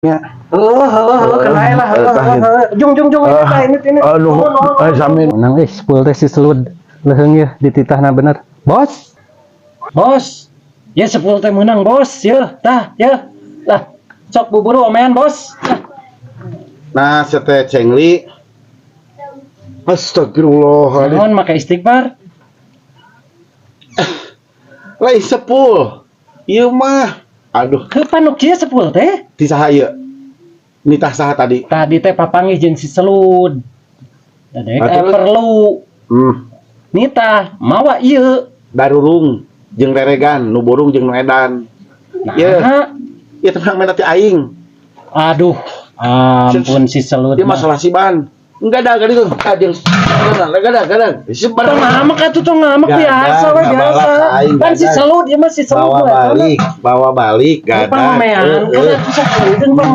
Nya. Heuh, heuh, heuh, kenai lah, heuh, Tah, heuh, heuh. Jung, jung, jung, ini tah, ini, ini. Aduh, Nuhun, nuhun, eh, sami. Menang sepul teh si Selud. Leuheung ya dititahna bener. Bos. Bos, ya sepul teh menang, Bos, ya, tah, ya. Lah, sok buburu omean, Bos. Lah. Nah, sete cengli. Astagfirullahaladzim. Naon make istighfar? Lain sepul. Ieu mah. Aduh, Ke panuk kieu sepul teh? Ti saha ieu? Nitah saha tadi? Tadi teh papanggih jeung si Selud. Dadek Ah, terus? Perlu nitah mawa ieu. Darurung jeung reregan, nu burung jeung nu edan. Nah, Ieu. Ieu tenang menta ti aing. Aduh, ampun si Selud. Dia masalah si ban. Enggak ada kan itu. Ah, jeung enggak ada, enggak ada. Sebar. Tong ngamek atuh, tong ngamek, Gadang, biasa we, ngabalak biasa. Aing, Kan si gadang. Selud ieu mah, si Selud Bawa mah, eta mah. Balik, bawa balik, Ini gadang. pangomean kan atuh sok jeung.